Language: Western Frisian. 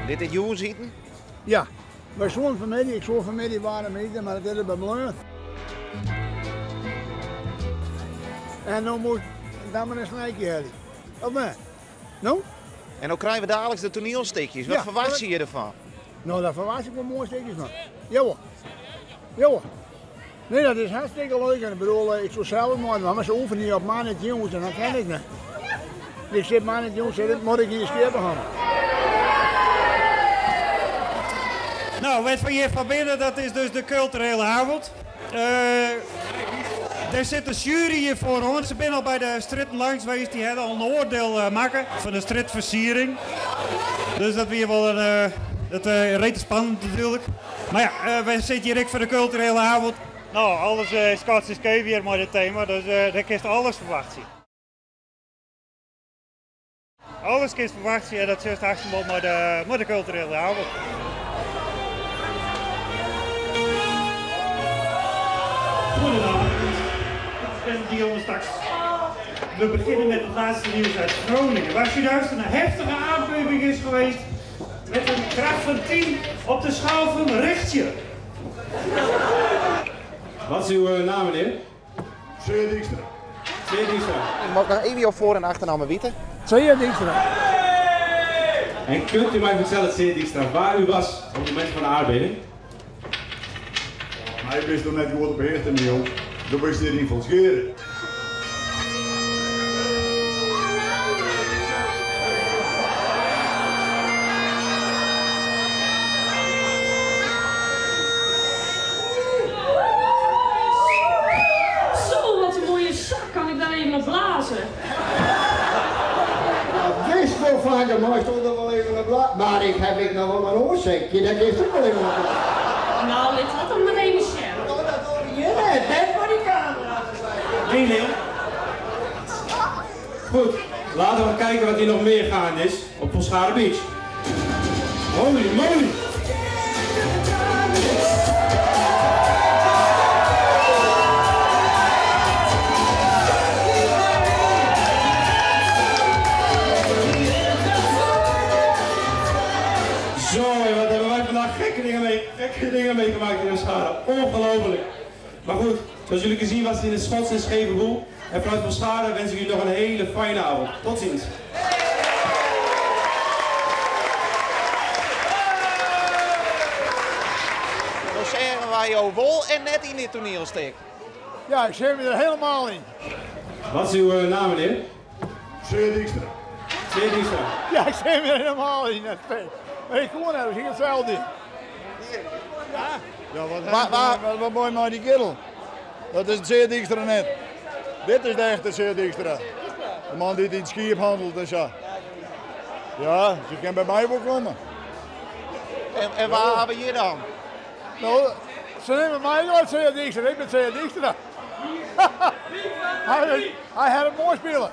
Dit is jûnsiten? Ja, wy soenen fanmiddei, ik soe fanmiddei waarm ite, mar it is der by bleaun. En no moat dan mar in snijkje helje. Of net? No? En no krije we daliks de toanielstikjes. Wat ferwachtsje je derfan? No, daar ferwachtsje ik wol moaie stikjes fan. Jawol. Jawol. Nee, dat is hartstikke leuk. En ik bedoel, ik soe sels meidwaan, mar se oefenje op moandeitejûns en dan kin ik net. Ik sit moandeitejûns, sit ik, moat ik yn de skieppenhannel. Nou, wat we hjir foar binne, dat is dus de kulturele avond. Der sit in sjuery hjir foaroan. Se binne al by de strjitten langs west. Dy hawwe al in oardiel makke fan de strjitfersiering. Dus dat wie wol in, dat rete spannend natuerlik. Mar ja, wy sitte hjir ek foar de kulturele avond. No, alles is skotsk en skeef hjir mei dit tema, dus dêr kinst alles ferwachtsje. Alles kinst ferwachtsje en dat sjochst aansten wol mei de, mei de kulturele avond. Goedenavond. Ik ben Dionne Staks. We beginnen met het laatste nieuws uit Groningen, waar zojuist een heftige aardbeving is geweest met een kracht van 10 op de schaal van Richter. Wat is uw naam, meneer? Tsead Dijkstra. Tsead Dijkstra. Mag ik nog even jouw voor- en achternaam weten? Tsead Dijkstra. En kunt u mij vertellen, Tsead Dijkstra, waar u was op het moment van de aardbeving? Maar ik wist nog net goed op hichte, joh. Doe wist hier in Folsgeare. Zo, wat een mooie zak. Kan ik daar even op blazen? Ja, wist wel vaker, maar ik stond er wel even op blazen. Maar ik heb ik nog wel een oorzakje, daar kun je ook wel even op blazen. Nou, let dat dan maar even zien. Oh, dat hoor je net, net voor die camera erbij. Geen leeuw. Goed, laten we kijken wat hier nog meer gaande is op Folsgeare Beach. Holy moly! Zo, en wat hebben wij vandaag gekke dingen meegemaakt in de schade. Ongelooflijk. Maar goed, zoals jullie kunnen zien was het in de Schotse en scheve boel. En vanuit Folsgeare wens ik jullie nog een hele fijne avond. Tot ziens. Dan zeggen wij jou wol en net in dit toneelstuk. Ja, ik zit me er helemaal in. Wat is uw naam, meneer? Tsead Dijkstra. Tsead Dijkstra. Ja, ik zit me er helemaal in. Maar ik kom er, ik hetzelfde. Ja. Ja, wat wat mooi met die kerel. Dat is Tsead Dijkstra net. Dit is de echte Tsead Dijkstra. De man die in het schiep handelt en zo. Ja, ze kan bij mij wel komen. En waar hebben we hier dan? Nou, ze nemen mij wel Tsead Dijkstra. Ik ben Tsead Dijkstra. Hij had het mooi spelen.